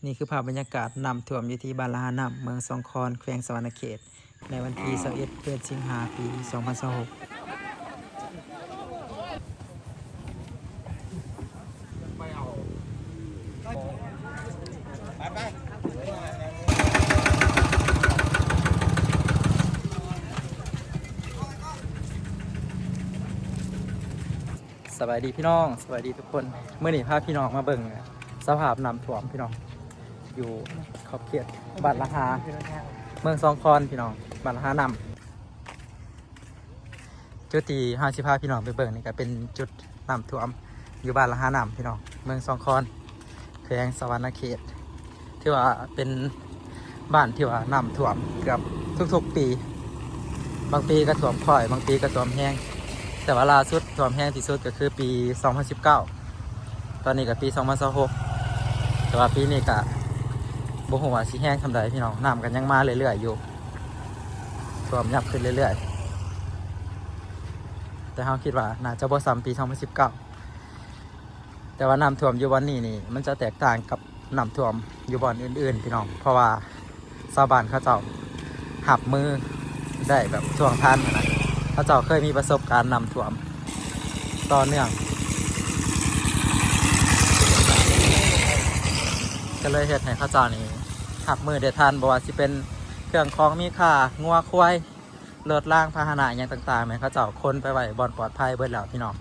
ນີ້ຄືພາບບັນຍາກາດນ້ຳຖ້ວມຢູ່ທີ່ບ້ານລະຫານ້ຳ ເມືອງຊອງຄອນ ແຂວງສະຫວັນນະເຂດ ໃນວັນທີຊາວເອັດ ເດືອນສິງຫາ ປີສອງພັນຊາວຫົກ. ສະບາຍດີພີ່ນ້ອງ ສະບາຍດີທຸກຄົນ. ມື້ນີ້ພາພີ່ນ້ອງມາເບິ່ງສະພາບນ້ຳຖ້ວມພີ່ນ້ອງ ຢູ່ຂອບເຂດບ້ານລະຫາ ເມືອງຊອງຄອນພີ່ນ້ອງ ບ້ານລະຫານ້ຳ. ຈຸດທີ່ເຮົາຊິພາພີ່ນ້ອງໄປເບິ່ງນີ້ກໍເປັນຈຸດນ້ຳຖ້ວມຢູ່ບ້ານລະຫານ້ຳພີ່ນ້ອງ ເມືອງຊອງຄອນ ແຂວງສະຫວັນນະເຂດ. ຖືວ່າເປັນບ້ານທີ່ວ່ານ້ຳຖ້ວມເກືອບທຸກໆປີ ບາງປີກໍຖ້ວມຄ່ອຍ ບາງປີກໍຖ້ວມແຮງ ແຕ່ວ່າລ່າສຸດຖ້ວມແຮງທີ່ສຸດກໍຄືປີສອງພັນສິບເກົ້າ ຕອນນີ້ກໍປີສອງພັນຊາວຫົກ ແຕ່ວ່າປີນີ້ກໍບໍ່ຮູ້ວ່າຊິແຮງສ່ຳໃດພີ່ນ້ອງ ນ້ຳກໍຍັງມາເລື້ອຍໆຢູ່ ຖ້ວມຍັບຂຶ້ນເລື້ອຍໆ ແຕ່ເຮົາຄິດວ່າໜ້າຈະບໍ່ສ່ຳປີສອງພັນສິບເກົ້າ. ແຕ່ວ່ານ້ຳຖ້ວມຢູ່ບ່ອນນີ້ນີ້ ມັນຈະແຕກຕ່າງກັບນ້ຳຖ້ວມຢູ່ບ່ອນອື່ນໆ ພີ່ນ້ອງ ເພາະວ່າຊາວບ້ານເຂົາເຈົ້າຮັບມືໄດ້ແບບຊ່ວງທັນນະ ເຂົາເຈົ້າເຄີຍມີປະສົບການນ້ຳຖ້ວມຕໍ່ເນື່ອງ ກໍເລີຍເຮັດໃຫ້ເຂົາເຈົ້ານີ້ຮັບມືໄດ້ທັນ ບໍ່ວ່າຊິເປັນເຄື່ອງຂອງມີຄ່າ ງົວຄວາຍ ລົດລາງພາຫະນະຫຍັງຕ່າງໆ ແມ່ນເຂົາເຈົ້າຂົນໄປໄວ້ບ່ອນປອດໄພເບິດແລ້ວພີ່ນ້ອງ.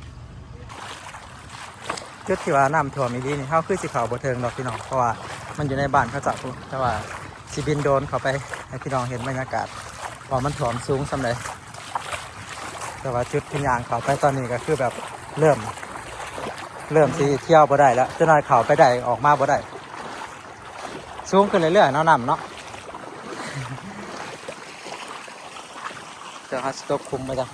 ຈຸດທີ່ວ່ານ້ຳຖ້ວມອີ່ຫຼີນີ້ ເຮົາຄືຊິເຂົ້າບໍ່ເຖິງດອກພີ່ນ້ອງ ເພາະວ່າມັນຢູ່ໃນບ້ານເຂົາເຈົ້າພຸ້ນ ແຕ່ວ່າຊິບິນໂດຣນເຂົ້າໄປໃຫ້ພີ່ນ້ອງເຫັນບັນຍາກາດວ່າມັນຖ້ວມສູງສ່ຳໃດ. ແຕ່ວ່າຈຸດທີ່ຍ່າງເຂົ້າໄປຕອນນີ້ກໍຄືແບບເລີ່ມ ເລີ່ມຊິທ່ຽວບໍ່ໄດ້ແລ້ວ ຈັກໜ້ອຍເຂົ້າໄປໄດ້ ອອກມາບໍ່ໄດ້. ສູງຂຶ້ນເລື້ອຍໆເນາະ ນ້ຳເນາະ ເຈົ້າ ເຮົາຊິຕົກຂຸມບໍ່ຈັກ.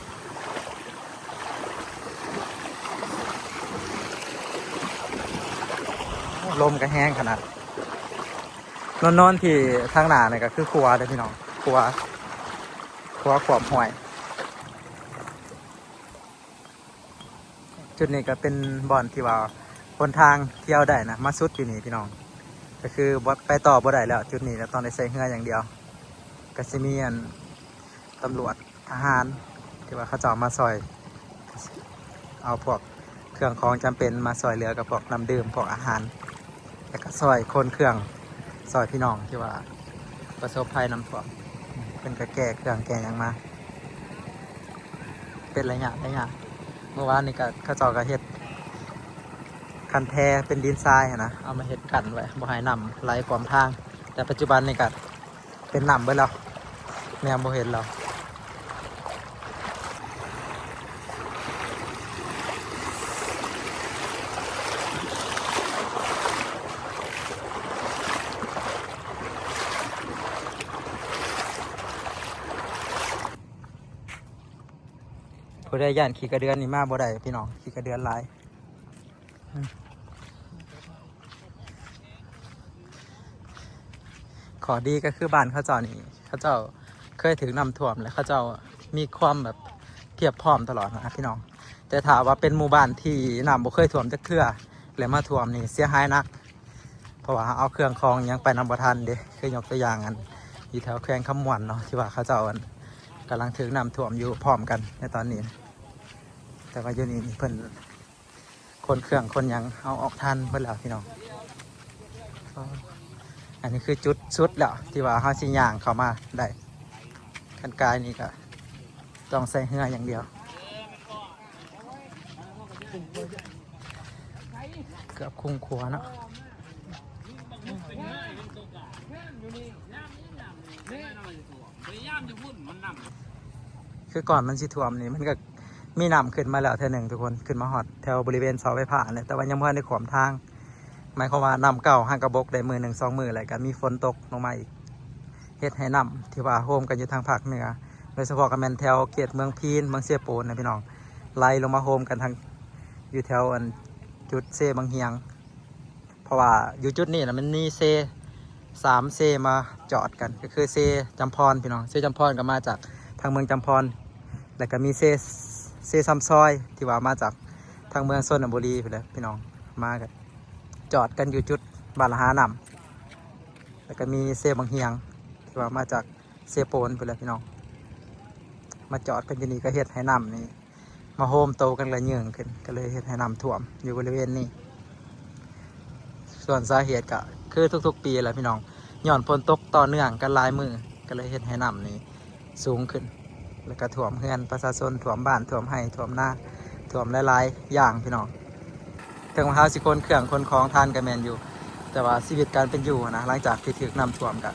ລົມກໍແຮງຂະໜາດ ນອນໆ ທີ່ທາງໜ້ານີ້ກໍຄືຂົວເດ້ພີ່ນ້ອງ ຂົວ ຂົວຂວາມຫ້ວຍ. ຈຸດນີ້ກໍເປັນບ່ອນທີ່ວ່າຫົນທາງທ່ຽວໄດ້ນະ ມາສຸດຢູ່ນີ້ພີ່ນ້ອງ ກໍຄືບໍ່ ໄປຕໍ່ບໍ່ໄດ້ແລ້ວ ຈຸດນີ້ກໍຕ້ອງໄດ້ໃຊ້ເຮືອຢ່າງດຽວ. ກໍຊິມີອັນຕຳຫຼວດ ທະຫານ ທີ່ວ່າເຂົາເຈົ້າມາຊ່ອຍ ເອົາພວກເຄື່ອງຂອງຈຳເປັນມາຊ່ອຍເຫຼືອກັບພວກນ້ຳດື່ມ ພວກອາຫານ ແລ້ວກໍຊ່ອຍຂົນເຄື່ອງ ຊ່ອຍພີ່ນ້ອງທີ່ວ່າປະສົບໄພນ້ຳຖ້ວມ ເພິ່ນກໍແກ່ເຄື່ອງແກ່ຫຍັງມາ ເປັນໄລຍະໄລຍະ. ເມື່ອວານນີ້ກໍເຂົາເຈົ້າກໍເຮັດຄັນແທເປັນດິນຊາຍຫັ້ນນະ ເອົາມາເຮັດກັ້ນໄວ້ ບໍ່ໃຫ້ນ້ຳໄຫຼຂວາມທາງ ແຕ່ປັດຈຸບັນນີ້ກໍເປັນນ້ຳເບິດແລ້ວ ແນມບໍ່ເຫັນແລ້ວ. ຜູ້ໃດຢ້ານຂີ້ກະເດືອນນີ້ມາບໍ່ໄດ້ພີ່ນ້ອງ ຂີ້ກະເດືອນຫຼາຍ. ຂໍ້ດີກໍຄືບ້ານເຂົາເຈົ້ານີ້ ເຂົາເຈົ້າເຄີຍຖືກນ້ຳຖ້ວມ ແລະ ເຂົາເຈົ້າມີຄວາມແບບພຽບພ້ອມຕະຫຼອດນະພີ່ນ້ອງ. ແຕ່ຖ້າວ່າເປັນໝູ່ບ້ານທີ່ນ້ຳບໍ່ເຄີຍຖ້ວມຈັກເທື່ອ ແລ້ວມາຖ້ວມນີ້ເສຍຫາຍໜັກ ເພາະວ່າເອົາເຄື່ອງຂອງຫຍັງໄປນຳບໍ່ທັນເດ້. ຄືຍົກຕົວຢ່າງອັນ ຢູ່ແຖວແຂວງຄຳມ່ວນເນາະ ທີ່ວ່າເຂົາເຈົ້າອັນກຳລັງຖືກນ້ຳຖ້ວມຢູ່ພ້ອມກັນໃນຕອນນີ້ ແຕ່ວ່າຢູ່ນີ້ເພິ່ນຂົນເຄື່ອງຂົນຫຍັງເອົາອອກທັນເບິດແລ້ວພີ່ນ້ອງ. ອັນນີ້ຄືຈຸດສຸດແລ້ວທີ່ວ່າເຮົາຊິຍ່າງເຂົ້າມາໄດ້ ຄັນກາຍນີ້ກໍຕ້ອງໃຊ້ເຮືອຢ່າງດຽວ. ເກືອບຄຸມຂົວເນາະ ຄືກ່ອນມັນຊິຖ້ວມນີ້ ມັນກໍມີນ້ຳຂຶ້ນມາແລ້ວເທື່ອໜຶ່ງທຸກຄົນ ຂຶ້ນມາຮອດແຖວບໍລິເວນເສົາໄຟຟ້າແຫຼະ ແຕ່ວ່າຍັງບໍ່ທັນໄດ້ຂວາມທາງ. ໝາຍຄວາມວ່ານ້ຳເກົ່າຫາກະບົກໄດ້ມື້ໜຶ່ງສອງມື້ ແລ້ວກໍມີຝົນຕົກລົງມາອີກ ເຮັດໃຫ້ນ້ຳທີ່ວ່າໂຮມກັນຢູ່ທາງພາກເໜືອ ໂດຍສະເພາະກໍແມ່ນແຖວເຂດເມືອງພີນ ເມືອງເຊໂປນນະພີ່ນ້ອງ ໄຫຼລົງມາໂຮມກັນທາງ ຢູ່ແຖວອັນຈຸດເຊບັງຮຽງ ເພາະວ່າຢູ່ຈຸດນີ້ນະ ມັນມີເຊສາມເຊມາຈອດກັນ ກໍຄືເຊຈຳພອນພີ່ນ້ອງ ເຊຈຳພອນກໍມາຈາກທາງເມືອງຈຳພອນ ແລ້ວກໍມີເຊ ເຊຊຳຊອຍ ທີ່ວ່າມາຈາກທາງເມືອງຊົນນະບູລີພຸ້ນແຫຼະພີ່ນ້ອງ ມາກໍຈອດກັນຢູ່ຈຸດບ້ານລະຫານ້ຳ. ແລ້ວກໍມີເຊບັກຮຽງ ທີ່ວ່າມາຈາກເຊໂປນພຸ້ນແຫຼະພີ່ນ້ອງ ມາຈອດກັນຢູ່ນີ້ ກໍເຮັດໃຫ້ນ້ຳນີ້ມາໂຮມໂຕກັນ ແລ້ວເຍິງຂຶ້ນ ກໍເລີຍເຮັດໃຫ້ນ້ຳຖ້ວມຢູ່ບໍລິເວນນີ້. ສ່ວນສາເຫດກໍຄືທຸກໆປີແຫຼະພີ່ນ້ອງ ຍ້ອນຝົນຕົກຕໍ່ເນື່ອງກັນຫຼາຍມື້ ກໍເລີຍເຮັດໃຫ້ນ້ຳນີ້ສູງຂຶ້ນ ແລ້ວກໍຖ້ວມເຮືອນປະຊາຊົນ ຖ້ວມບ້ານ ຖ້ວມໄຮ່ ຖ້ວມນາ ຖ້ວມຫຼາຍໆຢ່າງພີ່ນ້ອງ. ເຖິງວ່າເຮົາຊິຂົນເຄື່ອງຂົນຂອງທັນກໍແມ່ນຢູ່ ແຕ່ວ່າຊີວິດການເປັນຢູ່ນະ ຫຼັງຈາກທີ່ຖືກນ້ຳຖ້ວມກໍ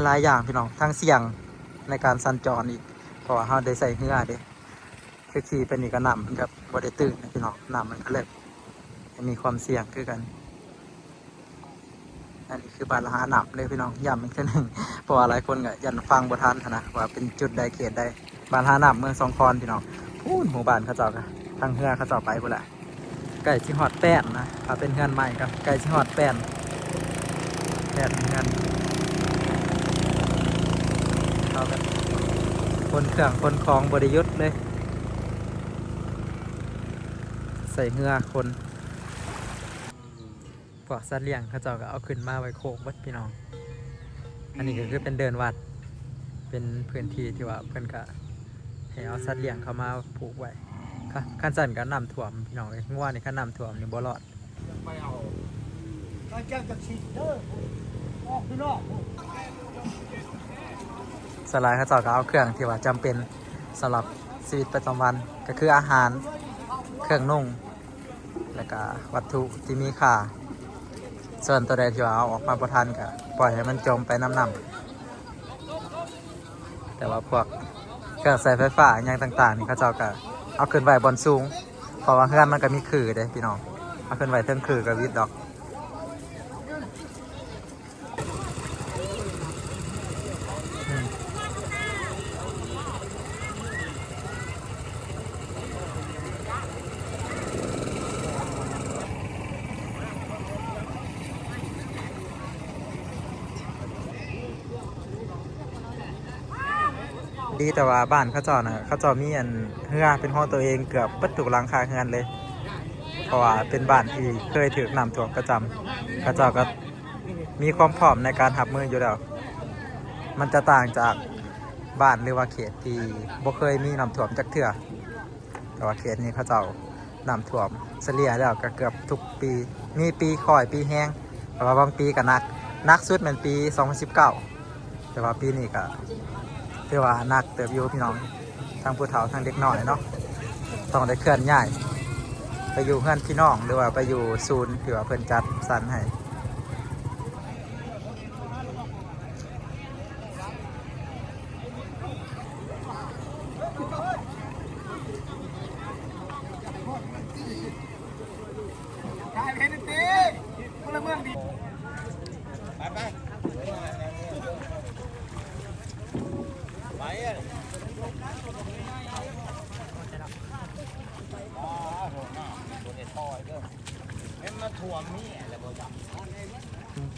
ຫຼາຍໆຢ່າງພີ່ນ້ອງ ທັງສ່ຽງໃນການສັນຈອນອີກ ເພາະວ່າເຮົາໄດ້ໃຊ້ເຮືອເດ້ ຄືຂີ່ໄປນີ້ກໍນ້ຳມັນກໍບໍ່ໄດ້ຕື້ນນະພີ່ນ້ອງ ນ້ຳມັນກໍເລິກ ກໍມີຄວາມສ່ຽງຄືກັນ. ອັນນີ້ຄືບ້ານລະຫານ້ຳເດີພີ່ນ້ອງ ຢ້ຳອີກເທື່ອໜຶ່ງ ເພາະວ່າຫຼາຍຄົນກໍຢ້ານຟັງບໍ່ທັນຫັ້ນນະ ວ່າເປັນຈຸດໃດເຂດໃດ. ບ້ານລະຫານ້ຳເມືອງສອງຄອນພີ່ນ້ອງ ພຸ້ນ ໝູ່ບ້ານເຂົາເຈົ້າກໍ ທາງເຮືອເຂົາເຈົ້າໄປພຸ້ນແຫຼະ ໃກ້ຊິຮອດແປ້ນນະ ຖ້າເປັນເຮືອນໃໝ່ກໍໃກ້ຊິຮອດແປ້ນ ແປ້ນເຮືອນ ເຂົາກໍຂົນເຄື່ອງຂົນຂອງບໍ່ໄດ້ຢຸດເລີຍ ໃສ່ເຮືອຂົນ. ພວກສັດລ້ຽງເຂົາເຈົ້າກໍເອົາຂຶ້ນມາໄວ້ໂຄກເບິດພີ່ນ້ອງ. ອັນນີ້ກໍຄືເປັນເດີ່ນວັດ ເປັນພື້ນທີ່ທີ່ວ່າເພິ່ນກໍໃຫ້ເອົາສັດລ້ຽງເຂົ້າມາຜູກໄວ້. ຄັນຊັ້ນກໍນ້ຳຖ້ວມພີ່ນ້ອງເອີຍ ງົວນີ້ຄັນນ້ຳຖ້ວມນີ້ບໍ່ລອດ. ສ່ວນຫຼາຍເຂົາເຈົ້າກໍເອົາເຄື່ອງທີ່ວ່າຈຳເປັນສຳລັບຊີວິດປະຈຳວັນ ກໍຄືອາຫານ ເຄື່ອງນຸ່ງ ແລ້ວກະວັດຖຸທີ່ມີຄ່າ. ສ່ວນໂຕໃດທີ່ວ່າເອົາອອກມາບໍ່ທັນ ກະປ່ອຍໃຫ້ມັນຈົມໄປນຳນ້ຳ. ແຕ່ວ່າພວກເຄື່ອງໃຊ້ໄຟຟ້າຫຍັງຕ່າງໆນີ້ ເຂົາເຈົ້າກະເອົາຂຶ້ນໄວ້ບ່ອນສູງ ເພາະວ່າເຮືອນມັນກະມີຄືເດ້ພີ່ນ້ອງ ເອົາຂຶ້ນໄວ້ເທິງຄືກະຫວິດດອກ. ດີແຕ່ວ່າບ້ານເຂົາເຈົ້ານະ ເຂົາເຈົ້າມີອັນເຮືອເປັນຂອງຕົວເອງເກືອບເບິດທຸກຫຼັງຄາເຮືອນເລີຍ ເພາະວ່າເປັນບ້ານທີ່ເຄີຍຖືກນ້ຳຖ້ວມປະຈຳ ເຂົາເຈົ້າກໍ ມີຄວາມພ້ອມໃນການຮັບມືຢູ່ແລ້ວ. ມັນຈະຕ່າງຈາກບ້ານ ຫຼືວ່າເຂດທີ່ບໍ່ເຄີຍມີນ້ຳຖ້ວມຈັກເທື່ອ ແຕ່ວ່າເຂດນີ້ເຂົາເຈົ້ານ້ຳຖ້ວມສະເລ່ຍແລ້ວກໍເກືອບທຸກປີ ມີປີຄ່ອຍປີແຮງ ແຕ່ວ່າບາງປີກໍໜັກ ໜັກສຸດແມ່ນປີສອງພັນສິບເກົ້າ ແຕ່ວ່າປີນີ້ກໍຖືວ່າໜັກເຕີບຢູ່ພີ່ນ້ອງ. ທັງຜູ້ເຖົ້າທັງເດັກນ້ອຍເນາະ ຕ້ອງໄດ້ເຄື່ອນຍ້າຍໄປຢູ່ເຮືອນພີ່ນ້ອງ ຫຼືວ່າໄປຢູ່ສູນທີ່ວ່າເພິ່ນຈັດສັນໃຫ້.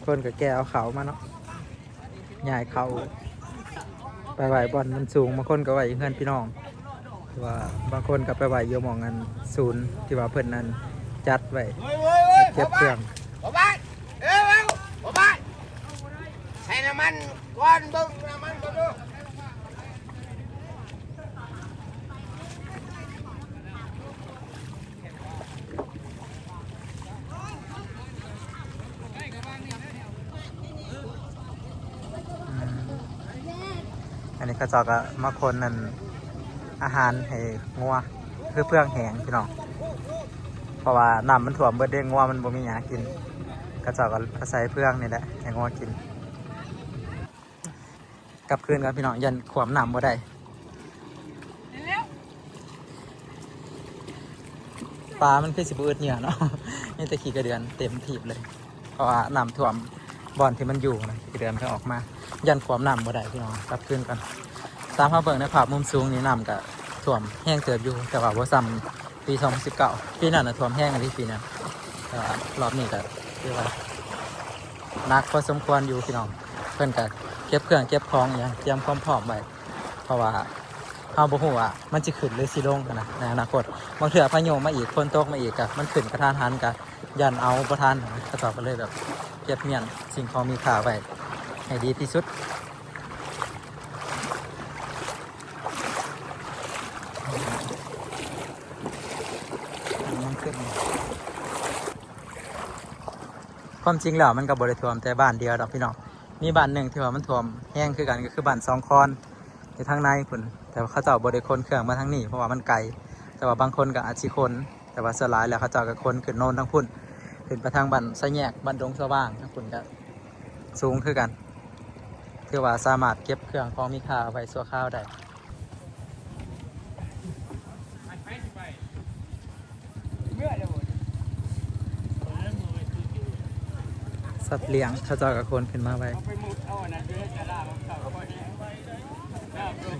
ຄົນກໍແກ່ເອົາເຂົ້າມາເນາະ ຍ້າຍເຂົ້າໄປໄວ້ບ່ອນມັນສູງ ບາງຄົນກໍໄວ້ຢູ່ເຮືອນພີ່ນ້ອງ ຫຼືວ່າບາງຄົນກໍໄປໄວ້ຢູ່ໝ່ອງອັນສູນທີ່ວ່າເພິ່ນນັ້ນຈັດໄວ້ເກັບເຄື່ອງ. ໃສ່ນ້ຳມັນກ່ອນ ເບິ່ງນ້ຳມັນກ່ອນເດີ. ອັນນີ້ເຂົາເຈົ້າກໍມາຂົນອັນອາຫານໃຫ້ງົວ ຄືເຟືອງແຫ້ງພີ່ນ້ອງ ເພາະວ່ານ້ຳມັນຖ້ວມເບິດເດ້ ງົວມັນບໍ່ມີຫຍ້າກິນ ເຂົາເຈົ້າກໍອາໄສເຟືອງນີ້ແຫຼະໃຫ້ງົວກິນ. ກັບຄືນກ່ອນພີ່ນ້ອງ ຢ້ານຂວາມນ້ຳບໍ່ໄດ້ ປາມັນຄືຊິບໍ່ອຶດເຫຍື່ອເນາະ ມີແຕ່ຂີ້ກະເດືອນເຕັມຖີບເລີຍ ເພາະວ່ານ້ຳຖ້ວມບ່ອນທີ່ມັນຢູ່ນະ ຂີ້ກະເດືອນກໍອອກມາ ຢ້ານຂວາມນ້ຳບໍ່ໄດ້ພີ່ນ້ອງ. ກັບຄືນກ່ອນ ຕາມເຮົາເບິ່ງໃນພາບມຸມສູງນີ້ ນ້ຳກະຖ້ວມແຮງເຕີບຢູ່ ແຕ່ວ່າບໍ່ສ່ຳປີສອງພັນສິບເກົ້າ ປີນັ້ນນະຖ້ວມແຮງອີ່ຫຼີປີນັ້ນ ແຕ່ວ່າລອບນີ້ກະຖືວ່າໜັກພໍສົມຄວນຢູ່ພີ່ນ້ອງ. ເພິ່ນກະເກັບເຄື່ອງເກັບຂອງອີ່ຫຍັງ ກຽມຄວາມພ້ອມໄວ້ ເພາະວ່າເຮົາບໍ່ຮູ້ວ່າມັນຊິຂຶ້ນຫຼືຊິລົງຫັ້ນນະ ໃນອະນາຄົດ ບາງເທື່ອພາຍຸມາອີກ ຝົນຕົກມາອີກ ກະມັນຂຶ້ນກະທັນຫັນ ກະຢ້ານເອົາບໍ່ທັນ ເຂົາເຈົ້າກໍເລີຍແບບ ເກັບມ້ຽນສິ່ງຂອງມີຄ່າໄວ້ໃຫ້ດີທີ່ສຸດ. ຄວາມຈິງແລ້ວມັນກໍບໍ່ໄດ້ຖ້ວມແຕ່ບ້ານດຽວດອກພີ່ນ້ອງ, ມີບ້ານໜຶ່ງທີ່ວ່າມັນຖ້ວມແຮງຄືກັນ ກໍຄືບ້ານສອງຄອນ ຢູ່ທາງໃນພຸ້ນ, ແຕ່ວ່າເຂົາເຈົ້າບໍ່ໄດ້ຂົນເຄື່ອງມາທາງນີ້ ເພາະວ່າມັນໄກ, ແຕ່ວ່າບາງຄົນກໍອາດຊິຂົນ ແຕ່ວ່າສ່ວນຫຼາຍແລ້ວເຂົາເຈົ້າກໍຂົນຂຶ້ນໂນນທາງພຸ້ນ ຂຶ້ນໄປທາງບ້ານໄຊແຍກ ບ້ານດົງສະຫວ່າງ ທາງພຸ້ນກໍສູງຄືກັນ, ຖືວ່າສາມາດເກັບເຄື່ອງຂອງມີຄ່າໄວ້ຊົ່ວຄາວໄດ້. ສັດລ້ຽງເຂົາເຈົ້າກໍຂົນຂຶ້ນມາໄວ້.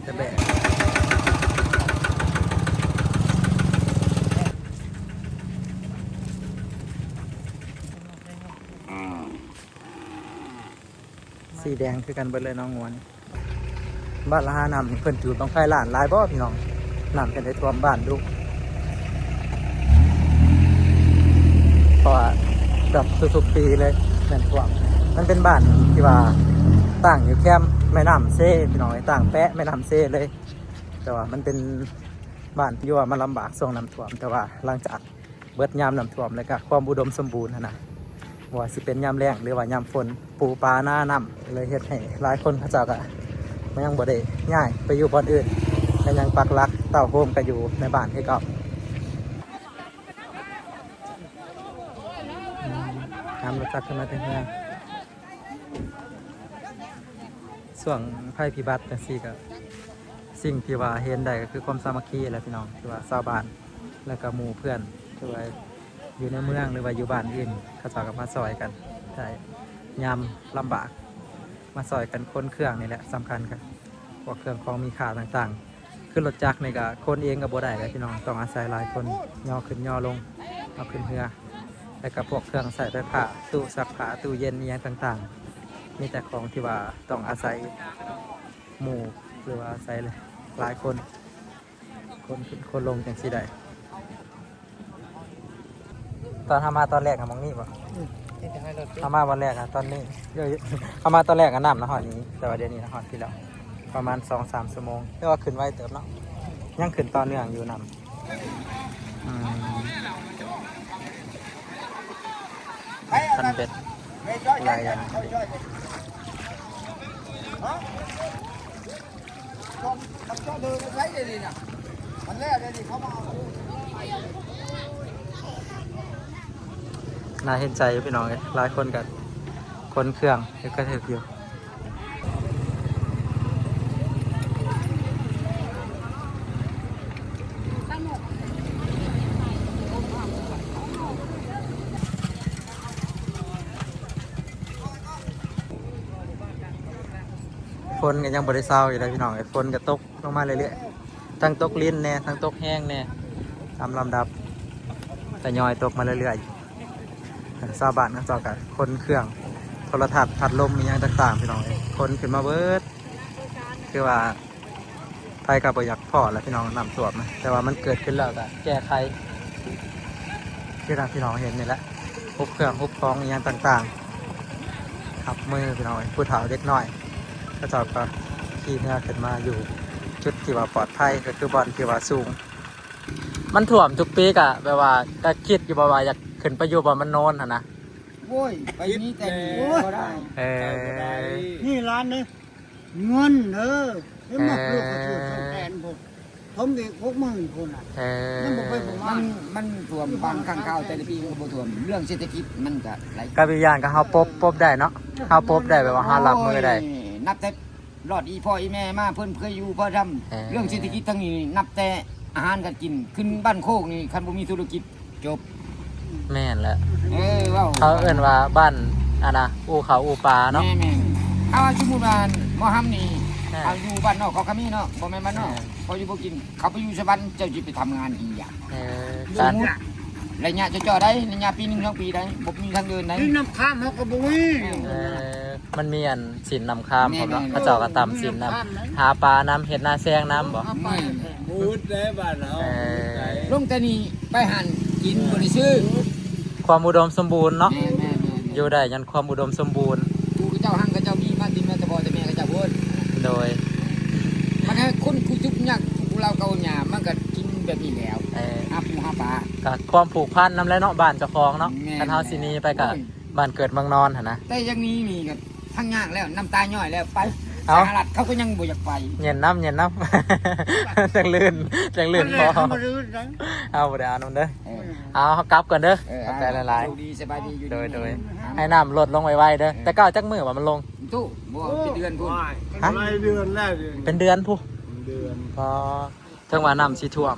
ແຕ່ແບກສີແດງຄືກັນເບິດເລີຍເນາະງົວນີ້. ບ້ານລະຫານ້ຳນີ້ເພິ່ນຈູດບັ້ງໄຟລ້ານຫຼາຍບໍ່ພີ່ນ້ອງ? ນ້ຳເປັນໄດ້ຖ້ວມບ້ານດຸ ເພາະວ່າແບບທຸກໆປີເລີຍແມ່ນຖ້ວມ. ມັນເປັນບ້ານທີ່ວ່າຕັ້ງຢູ່ແຄມແມ່ນ້ຳເຊພີ່ນ້ອງເອີຍ, ຕັ້ງແປະແມ່ນ້ຳເຊເລີຍ. ແຕ່ວ່າມັນເປັນບ້ານທີ່ວ່າມັນລຳບາກຊ່ວງນ້ຳຖ້ວມ, ແຕ່ວ່າຫຼັງຈາກເບິດຍາມນ້ຳຖ້ວມ ແລ້ວກະຄວາມອຸດົມສົມບູນຫັ້ນນະ, ບໍ່ວ່າຊິເປັນຍາມແລ້ງ ຫຼືວ່າຍາມຝົນ ປູປານານ້ຳ ເລີຍເຮັດໃຫ້ຫຼາຍຄົນເຂົາເຈົ້າກະຍັງບໍ່ໄດ້ຍ້າຍໄປຢູ່ບ່ອນອື່ນ ແລະ ຍັງປັກຫຼັກເຕົ້າໂຮມກັນຢູ່ໃນບ້ານຄືເກົ່າ. ອືມ ນຳລົດຈັກຂຶ້ນມາແຕ່ເຮືອນ. ຊ່ວງໄພພິບັດຈັ່ງຊີ້ກໍ ສິ່ງທີ່ວ່າເຫັນໄດ້ກໍຄືຄວາມສາມັກຄີແຫຼະພີ່ນ້ອງ, ທີ່ວ່າຊາວບ້ານ ແລ້ວກໍໝູ່ເພື່ອນ ທີ່ວ່າຢູ່ໃນເມືອງ ຫຼືວ່າຢູ່ບ້ານອື່ນ ເຂົາເຈົ້າກໍມາຊ່ອຍກັນໄດ້ຍາມລຳບາກ, ມາຊ່ອຍກັນຂົນເຄື່ອງນີ້ແຫຼະສຳຄັນ, ກໍພວກເຄື່ອງຂອງມີຄ່າຕ່າງໆ. ຄືລົດຈັກນີ້ກໍຂົນເອງກໍບໍ່ໄດ້ແຫຼະພີ່ນ້ອງ, ຕ້ອງອາໄສຫຼາຍຄົນຍໍຂຶ້ນຍໍລົງ ເອົາຂຶ້ນເຮືອ, ແລ້ວກໍພວກເຄື່ອງໃຊ້ໄຟຟ້າ ຕູ້ຊັກຜ້າ ຕູ້ເຢັນ ອີ່ຫຍັງຕ່າງໆ, ມີແຕ່ຂອງທີ່ວ່າຕ້ອງອາໄສໝູ່ ຫຼືວ່າອາໄສຫຼາຍຄົນ ຂົນຂຶ້ນຂົນລົງຈັ່ງຊີ້ໄດ້. ຕອນເຮົາມາຕອນແລກນະ ໝ່ອງນີ້ບໍ່? ອືມ ເຮົາມາວັນແລກນະ ຕອນນີ້ ເອີ ເຮົາມາຕອນແລກນະ ນ້ຳນະຮອດນີ້, ແຕ່ວ່າດຽວນີ້ນະຮອດພີ້ແລ້ວ ປະມານສອງສາມຊົ່ວໂມງ, ແຕ່ວ່າຂຶ້ນໄວເຕີບເນາະ, ຍັງຂຶ້ນຕໍ່ເນື່ອງຢູ່ນ້ຳ. ອືມ ຄັນເບັດຫຼາຍຢ່າງ. ໜ້າເຫັນໃຈຢູ່ພີ່ນ້ອງເອີຍ, ຫຼາຍຄົນກໍຂົນເຄື່ອງຢູ່ ກະຖືກຢູ່. ຝົນກໍຍັງບໍ່ໄດ້ເຊົາຢູ່ເດ້ພີ່ນ້ອງເອີຍ, ຝົນກໍຕົກລົງມາເລື້ອຍໆ, ທັງຕົກລິນແດ່ ທັງຕົກແຮງແດ່ ຕາມລຳດັບ ທະຍອຍຕົກມາເລື້ອຍໆ. ຊາວບ້ານເຂົາເຈົ້າກໍຂົນເຄື່ອງ ໂທລະທັດ ພັດລົມ ອີ່ຫຍັງຕ່າງໆ ພີ່ນ້ອງເອີຍ, ຂົນຂຶ້ນມາເບິດ. ຄືວ່າໃຜກໍບໍ່ຢາກພໍ້ແຫຼະພີ່ນ້ອງ ນ້ຳຖ້ວມນະ, ແຕ່ວ່າມັນເກີດຂຶ້ນແລ້ວກໍແກ້ໄຂ ຄືທີ່ພີ່ນ້ອງເຫັນນີ້ແຫຼະ, ຮຸບເຄື່ອງຮຸບຂອງອີ່ຫຍັງຕ່າງໆ ຮັບມືພີ່ນ້ອງເອີຍ. ຜູ້ເຖົ້າເດັກນ້ອຍເຂົາເຈົ້າກໍຂີ່ເຮືອຂຶ້ນມາຢູ່ຈຸດທີ່ວ່າປອດໄພ, ກໍຄືບ່ອນທີ່ວ່າສູງ. ມັນຖ້ວມທຸກປີກະແບບວ່າ ກະຄິດຢູ່ບໍ່ວ່າຢາກຂຶ້ນໄປຢູ່ບ່ອນມັນໂນນຫັ້ນນະ? ໂອ້ຍ ໄປນີ້ແຕ່ນີ້ບໍ່ໄດ້. ເອີ ນີ້ລ້ານເດ້ ເງິນເດີ ເຫັນບໍ່? ເອີ ລູກກະຖືກສອງແສນພຸ້ນ ຖົມອີກຫົກໝື່ນພຸ້ນນະ. ເອີ ຍັງບໍ່ໄປບໍ່ມາ. ມັນ ມັນຖ້ວມບາງຄັ້ງຄາວ ແຕ່ລະປີມັນກໍບໍ່ຖ້ວມ. ເລື່ອງເສດຖະກິດມັນກະຫຼາຍ ກັບອີກຢ່າງກໍເຮົາປົບ ປົບໄດ້ເນາະ, ເຮົາປົບໄດ້ ແບບວ່າເຮົາຮັບມືໄດ້. ໂອ້ຍ ນັບແຕ່ ລອດອີ່ພໍ່ອີ່ແມ່ມາ ເພິ່ນເຄີຍຢູ່ພໍດຳ. ເອີ ເລື່ອງເສດຖະກິດທາງນີ້ ນັບແຕ່ອາຫານການກິນ ຂຶ້ນບ້ານໂຄກນີ້ ຄັນບໍ່ມີທຸລະກິດ ຈົບ. ແມ່ນແຫຼະ. ເອີ ເວົ້າ ເຂົາເອີ້ນວ່າບ້ານ ອັນນະ ອູ່ເຂົ້າອູ່ປາເນາະ. ແມ່ນໆ ເອົາ ສົມມຸດວ່າໝໍຮຳນີ້ ເອີ ເອົາ ຢູ່ບ້ານນອກເຂົາກໍມີເນາະ, ບໍ່ແມ່ນບ້ານນອກ ແມ່ນ ພໍຢູ່ພໍກິນ. ເຂົາໄປຢູ່ສະຫວັນ ເຈົ້າຊິໄປທຳງານອີ່ຫຍັງ? ເອີ ການ ໄລຍະເຈາະໆໄດ໋ ໄລຍະປີໜຶ່ງສອງປີໄດ໋ ບໍ່ມີທາງເດີນໄດ໋. ກິນນ້ຳຄ້າງເຮົາກໍບໍ່ມີ. ເອີ ມັນມີອັນສິນນ້ຳຄ້າງພ້ອມເນາະ. ແມ່ນໆ ເຂົາເຈົ້າກໍຕຳສິນນຳ ຫາປານຳ ເຮັດນາແຊງນຳບໍ? ແມ່ນ ບໍ່ອຶດເດ້ບ້ານເຮົາ. ເອີ ບໍ່ອຶດໃດ ລົງແຕ່ນີ້ໄປຫັ້ນກິນບໍ່ໄດ້ຊື້. ຄວາມອຸດົມສົມບູນເນາະ. ແມ່ນໆ ຢູ່ໄດ້ຍ້ອນຄວາມອຸດົມສົມບູນ. ຜູ້ເຂົາເຈົ້າຮັ່ງເຂົາເຈົ້າມີມາແຕ່ແມ່ແຕ່ພໍ່ແຕ່ແມ່ເຂົາເຈົ້າພຸ້ນ. ໂດຍ ມັນໃຫ້ຄົນຜູ້ທຸກຍາກຜູ້ລາວເກົ່າຫຍ້າ ມັນກໍກິນແບບນີ້ແຫຼ້ວ ເອີ ຫາປູຫາປາ ກໍຄວາມຜູກພັນນຳແຫຼະເນາະ ບ້ານເຈົ້າຂອງເນາະ. ແມ່ນ ຄັນເຮົາຊິໜີໄປກໍ ໂອ້ຍ ບ້ານເກີດເມືອງນອນຫັ້ນນະ. ແຕ່ຢາກໜີນີ້ກໍທັງຍາກແລ້ວ ນ້ຳຕາຍ້ອຍແລ້ວ ໄປ ເອົ້າ ສະຫະລັດເຂົາກໍຍັງບໍ່ຢາກໄປ. ເຢັນນ້ຳ ເຢັນນ້ຳ ຈັ່ງລື່ນ ຈັ່ງລື່ນຄໍ. ເອົາ ບໍ່ໄດ້ອານນຳເດີ. ເອີ ເອົາ ເຮົາກັບກ່ອນເດີ. ເອີ ຂອບໃຈຫຼາຍໆ ໂຊກດີ ສະບາຍດີ ຢູ່ ໂດຍ ດີ ໂດຍ ໃຫ້ນ້ຳລົດລົງໄວໆເດີ. ເອີ ແຕ່ເກົ່າຈັກມື້ວ່າມັນລົງ? ໂອ້ ບໍ່ ເປັນເດືອນພຸ້ນ. ຮະ? ຫຼາຍເດືອນແລ້ວ ເປັນເດືອນພຸ້ນ. ເດືອນ ອໍ ເຖິງວ່ານ້ຳຊິຖ້ວມ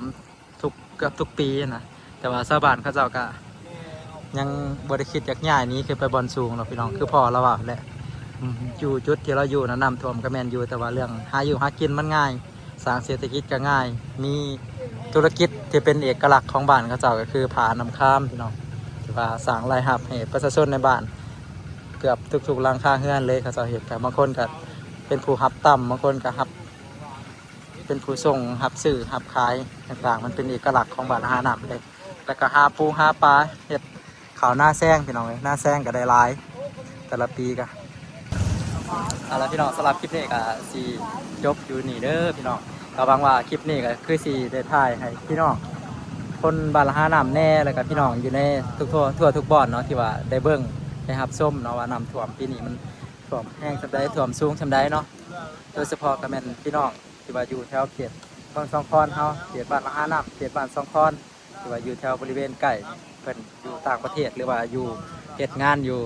ທຸກ ເກືອບທຸກປີນະ ແຕ່ວ່າຊາວບ້ານເຂົາເຈົ້າກະຍັງບໍ່ໄດ້ຄິດຢາກຍ້າຍໜີຂຶ້ນໄປບ່ອນສູງດອກພີ່ນ້ອງ. ຄືພໍ່ລາວເວົ້າແຫຼະ ອືມ ຢູ່ຈຸດທີ່ລາວຢູ່ນະ ນ້ຳຖ້ວມກະແມ່ນຢູ່ ແຕ່ວ່າເລື່ອງຫາຢູ່ຫາກິນມັນງ່າຍ ສ້າງເສດຖະກິດກໍງ່າຍ ມີທຸລະກິດທີ່ເປັນເອກະລັກຂອງບ້ານເຂົາເຈົ້າ ກໍຄືຜານ້ຳຄາມພີ່ນ້ອງ ທີ່ວ່າສ້າງລາຍຮັບໃຫ້ປະຊາຊົນໃນບ້ານເກືອບທຸກໆຫຼັງຄາເຮືອນເລີຍ. ເຂົາເຈົ້າເຮັດ ກໍບາງຄົນກໍເປັນຜູ້ຮັບຕຳ ບາງຄົນກໍຮັບ ເປັນຜູ້ສົ່ງ ຮັບຊື້ ຮັບຂາຍຕ່າງໆ ມັນເປັນເອກະລັກຂອງບ້ານທ່ານ້ຳເດ້. ແລ້ວກໍຫາປູຫາປາ ເຮັດ ເຂົ້ານາແຊງພີ່ນ້ອງເອີຍ ນາແຊງກໍໄດ້ຫຼາຍ ແຕ່ລະປີກໍ. ເອົາລະພີ່ນ້ອງ ສຳລັບຄລິບນີ້ກໍຊິຈົບຢູ່ນີ້ເດີພີ່ນ້ອງ. ກໍຫວັງວ່າຄລິບນີ້ກໍຄືຊິໄດ້ຖ່າຍໃຫ້ພີ່ນ້ອງຄົນບ້ານລະຫານ້ຳແດ່ ແລ້ວກໍພີ່ນ້ອງຢູ່ໃນທຸກ ທົ່ວ ທົ່ວທຸກບ່ອນເນາະ ທີ່ວ່າໄດ້ເບິ່ງໄດ້ຮັບຊົມເນາະ ວ່ານ້ຳຖ້ວມປີນີ້ມັນຖ້ວມແຮງສ່ຳໃດ ຖ້ວມສູງສ່ຳໃດເນາະ. ໂດຍສະເພາະກໍແມ່ນພີ່ນ້ອງທີ່ວ່າຢູ່ແຖວເຂດເມືອງສອງຄອນເຮົາ ເຂດບ້ານລະຫານ້ຳ ເຂດບ້ານສອງຄອນ ທີ່ວ່າຢູ່ແຖວບໍລິເວນໃກ້ ເພິ່ນຢູ່ຕ່າງປະເທດ ຫຼືວ່າຢູ່ເຮັດງານຢູ່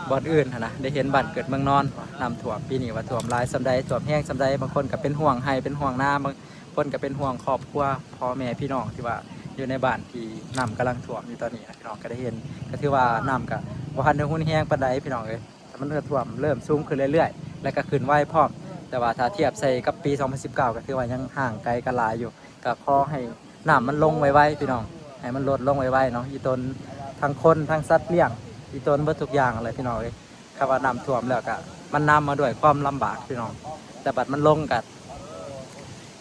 ບ່ອນອື່ນຫັ້ນນະ ໄດ້ເຫັນບ້ານເກີດເມືອງນອນ ນ້ຳຖ້ວມປີນີ້ວ່າຖ້ວມຫຼາຍສ່ຳໃດ ຖ້ວມແຮງສ່ຳໃດ. ບາງຄົນກໍເປັນຫ່ວງໄຮ່ເປັນຫ່ວງນາ ບາງຄົນກໍເປັນຫ່ວງຄອບຄົວພໍ່ແມ່ພີ່ນ້ອງທີ່ວ່າຢູ່ໃນບ້ານທີ່ນ້ຳກຳລັງຖ້ວມຢູ່ຕອນນີ້ນະ ພີ່ນ້ອງກໍໄດ້ເຫັນ. ກໍຖືວ່ານ້ຳກໍບໍ່ທັນໄດ້ຮຸນແຮງປານໃດພີ່ນ້ອງເອີຍ ແຕ່ມັນກໍຖ້ວມເລີ່ມສູງຂຶ້ນເລື້ອຍໆ ແລ້ວກໍຂຶ້ນໄວພ້ອມ. ແຕ່ວ່າຖ້າທຽບໃສ່ກັບປີສອງພັນສິບເກົ້າ ກໍຖືວ່າຍັງຫ່າງໄກກັນຫຼາຍຢູ່. ກໍຂໍໃຫ້ນ້ຳມັນລົງໄວໆ ພີ່ນ້ອງ ໃຫ້ມັນລົດລົງໄວໆເນາະ. ອີ່ຕົນທັງຄົນທັງສັດລ້ຽງ ອີ່ຕົນເບິດທຸກຢ່າງແຫຼະພີ່ນ້ອງເອີຍ. ຄຳວ່ານ້ຳຖ້ວມແລ້ວກໍມັນນຳມາດ້ວຍຄວາມລຳບາກພີ່ນ້ອງ ແຕ່ບັດມັນລົງກໍ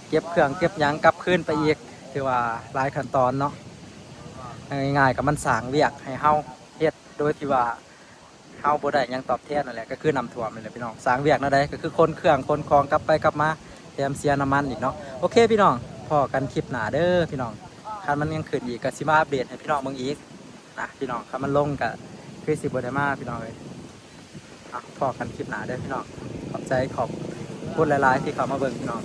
ເກັບເຄື່ອງເກັບຫຍັງກັບຄືນໄປອີກ ຖືວ່າຫຼາຍຂັ້ນຕອນເນາະ. ເອົາງ່າຍໆກໍມັນສ້າງວຽກໃຫ້ເຮົາເຮັດໂດຍທີ່ວ່າ ເຮົາບໍ່ໄດ້ຫຍັງຕອບແທນນັ້ນແຫຼະ ກໍຄືນ້ຳຖ້ວມນີ້ແຫຼະພີ່ນ້ອງ. ສ້າງວຽກແນວໃດ ກໍຄືຂົນເຄື່ອງຂົນຂອງກັບໄປກັບມາ ແຖມເສຍນ້ຳມັນອີກເນາະ. ໂອເຄພີ່ນ້ອງ ພໍ້ກັນຄລິບໜ້າເດີພີ່ນ້ອງ. ຄັນມັນຍັງຂຶ້ນອີກ ກໍຊິມາອັບເດດໃຫ້ພີ່ນ້ອງເບິ່ງອີກນະພີ່ນ້ອງ. ຄັນມັນລົງກໍຄືຊິບໍ່ໄດ້ມາພີ່ນ້ອງເອີຍ. ອ່ະ ພໍ້ກັນຄລິບໜ້າເດີພີ່ນ້ອງ. ຂອບໃຈ ຂອບຄຸນຫຼາຍໆທີ່ເຂົ້າມາເບິ່ງພີ່ນ້ອງ.